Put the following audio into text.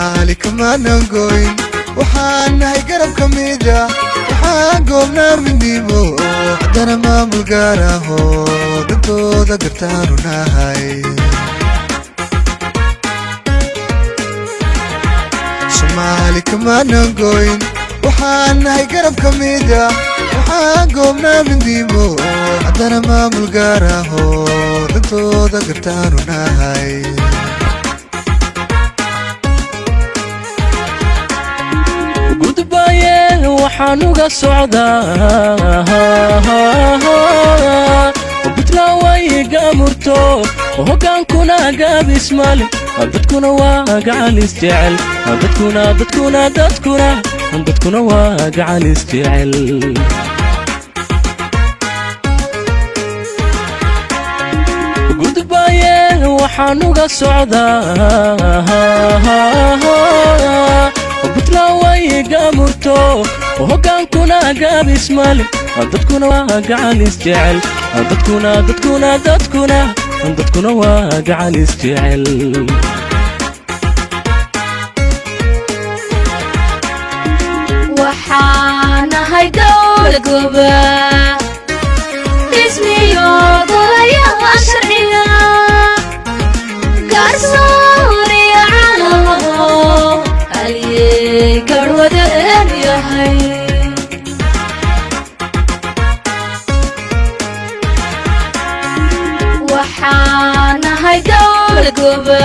Soomaali kamaanan goyn, waxaan nahay garab ka mida. Waxaan goobnaa midnimo, haddana maamul gaar aho dantooda gartaanu nahay. Soomaali kamaanan goyn, waxaan nahay garab ka mida. Waxaan goobnaa midnimo, haddana maamul gaar aho dantooda gartaanu nahay. Gudbaye waxaan uga socdaa Puntland way gaamurto, hoggaankuna gaabismale, dadkuna waa gacalis jecel. Dadkuna, dadkuna, dadkuna, dadkuna waa gacalis jecel. Gudbaye waxaan uga socdaa Puntland way gaamurto, hoggaankuna gaabismale, dadkuna waa gacalis jecel. Dadkuna, dadkuna, dadkuna, dadkuna waa gacalis jecel. Waxaan nahay dowlad goba dhismiyo golayaha sharciga, garsooriyo calamo haliyey garhwadeen yahay. Waxaan nahay dowlad goba